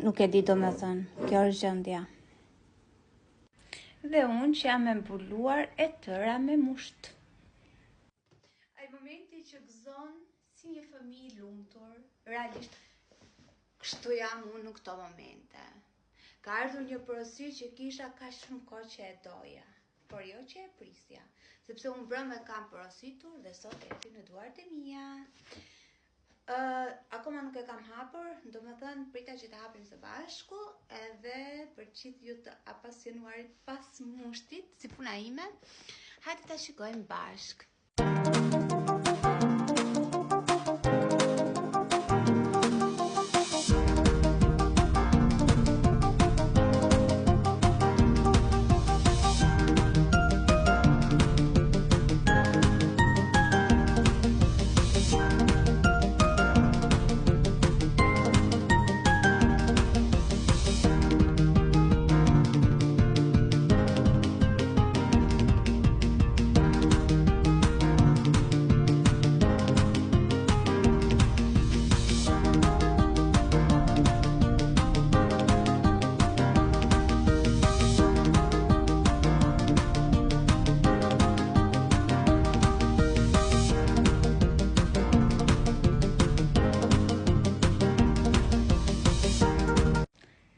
Nuk e di domethënë, kjo është gjendja. Dhe unë që jam e mbuluar e tëra me musht. Ai momenti që gëzon si një fëmijë i lumtur, realisht kështu jam unë në këto momente. Ka ardhur një porosi që kisha kaq shumë kohë që e doja, por jo që e prisja, sepse unë mbrëmë e kam porositur dhe sot erdhi në duart e mia. Uh, akoma nuk e kam hapur, domethënë prita që ta hapim së bashku, edhe për gjithë ju të apasionuarit pas mushtit, si puna ime, hajde ta shikojmë bashkë.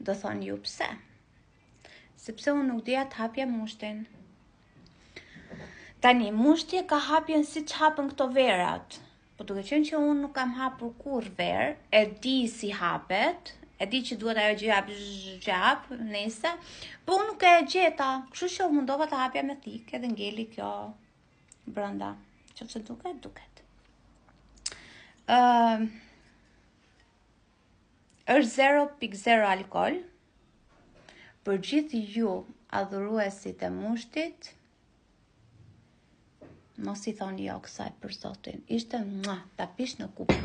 Do thoni ju pse? Sepse unë nuk dija të hapja mushtin. Tani, mushti e ka hapjen siç hapen këto verat. Po duke qenë që unë nuk kam hapur kurrë verë, e di si hapet, e di që duhet ajo gjëja që hap, nejse, po unë nuk e gjeta, kështu që u mundova ta hapja me thikë edhe ngeli kjo brenda. Qoftë se duket, duket. Ëm uh, është 0.0 alkool. Për gjithë ju adhuruesit e mushtit, Mos i thoni jo kësaj për zotin. Ishte mua, ta pish në kupë.